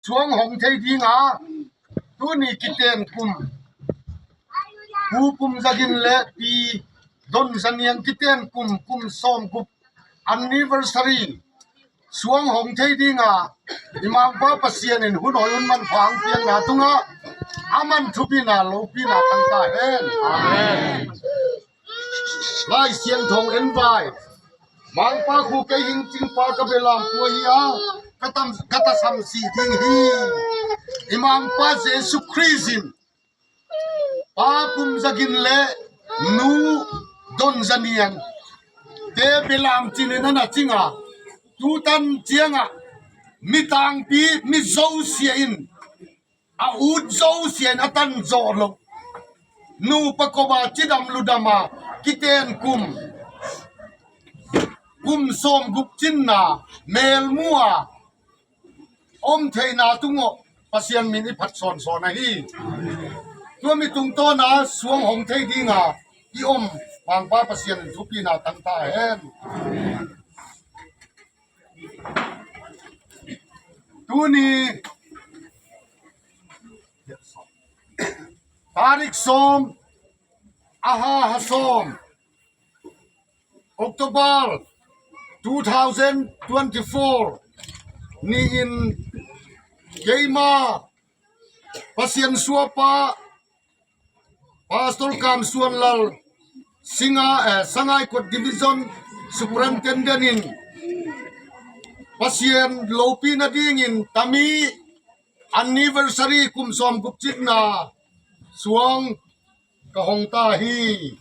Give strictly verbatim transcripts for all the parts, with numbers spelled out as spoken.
suang hong thei dinga tuni kiten kum, Pu Pum Za Gin le Pi Don Za Niang kiten kum, kum sawmguk anniversary suang hong thei dinga i Mangpa Pasian in hun hoi hun manpha hong piakna tungah a man thupina lopina tang ta hen. Amen. Lai Siangtho en vai. Mangpa khu kei hing cingpa ka belam pua hi a, ka tam, ka tasam si ding hi. I Mangpa Jesu Khrist in Pa Pum Za Gin le Nu Don Za Niang te belam cinin a na cinga, tutan cianga mi tangpi, mi zosia in a ut zosia in a tan zawh loh, nupa koma cidam ludama kiten kum, kum sawmguk cinna melmua om theihna tungah Pasian min i phat sawnsawn ahi. Tua mi tungtawna suang hong thei dinga i om Mangpa Pasian in thupina tang ta hen. Tuni tarik sawm, a ha ha sawm, October two thousand twenty-four ni-in keima Pasian suapa Pastor Kam Suan Lal, Singa, eh, Sangaikot Division Superintendent in Pasian lopi nadingin tami anniversary kum sawmguk cinna suang ka hong ta hi.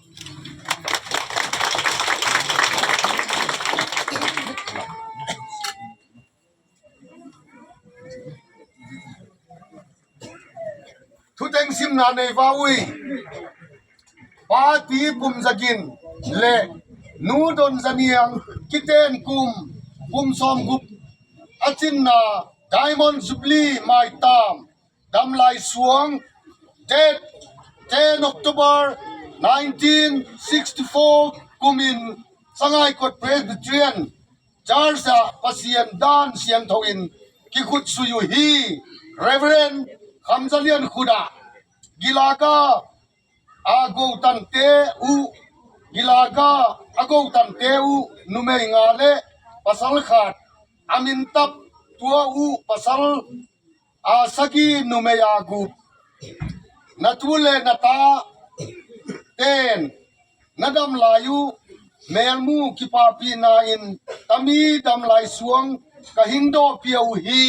Thuteng simna nei va ui. Pa Pi Pum Za Gin le Nu Don Za Niang kiten kum, kum sawmguk a cinna Diamond Jubilee maitam damlai suang, date ten October nineteen sixty-four kumin Sangaikot Presbyterian Church ah Pasian dan siangtho in kikhutsui uh hi. Reverend Kham Za Lian khut ah gilaga a gotante uh, gilaga a gotante uh numei nga le pasal khat, a mintap tua uh pasal a sagih, numei a guk, na tu le na ta ten na damlai uh melmu kipahpihna in tami damlai suang ka hingdawh pia uh hi.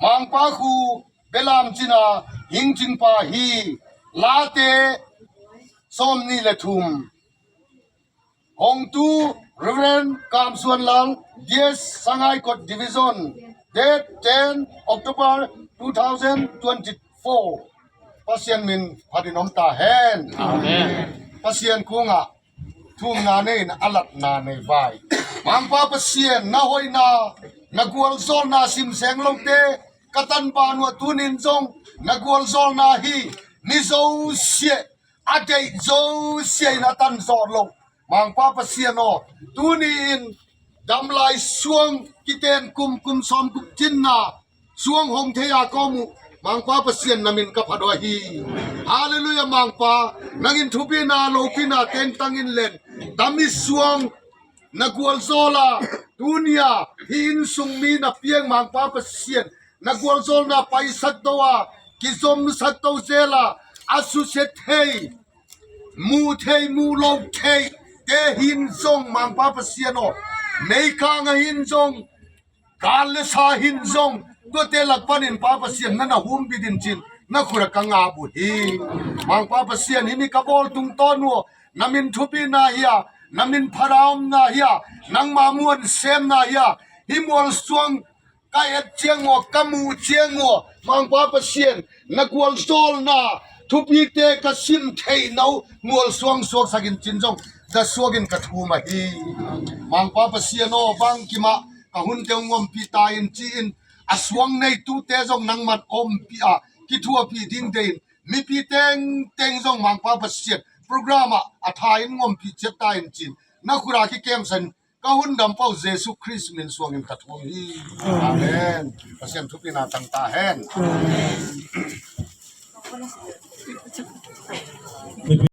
Mangpa khu belam cina hingcingpa hi. Late sawmnih le thum. Hongtu Reverend Kam Suan Lal, D S Sangaikot Division, date ten October two thousand twenty-four. Pasian min phatin om ta hen. Amen. Pasian kungah thumna nei in a latna nei vai. Mangpa Pasian, na hoihna, na gualzawlna simseng lote ka tanba nuah tunin zong na gualzawlna hi. Mi zosia a deih zosia in a tan zawh loh Mangpa Pasian aw, tuni-in damlai suang kiten kum, kum sawmguk cinna suang hong thei a ka om uh Mangpa Pasian na min ka phat uh ahi. Halleluiah. Mangpa, nangin thupina lopina tengtang in len, tami suang na gualzawl a, tunia hih inn sung mi na piang Mangpa Pasian, na gualzawlna paisak to a, kizomsak to zel a, a susia thei, muh thei, muh lo thei te hin zong Mangpa Pasian aw, meikang a hin zong, gal le sa hin zong, tuate lak panin Pa Pasian na na humbit in cin na khut ah ka ngap uh hi. Mangpa Pasian, hih mi ka bawl tungtawn uh aw, na min thupina hi a, na min phat a omna hi a, nangma muan semna hi a, hih mual suang ka et ciang uh aw, ka muh ciang uh aw, Mangpa Pasian, na gualzawlna thupite ka sim theih no mual suang suaksak in cin zong za suak in ka thum ahi. Mangpa Pasian aw, bangkimah ka hunte hong ompih ta in ci-in a suang neitute zong nangman ompih a kithuahpih ding deihin mipi tengteng zong Mangpa Pasian program ah a tha in hong ompih ciat ta in cin na khut ah kikemsa in Ka hun dam pau Jesu Khrist min suangin ka thum hi. Amen. Pasian thupina tang ta hen. Amen.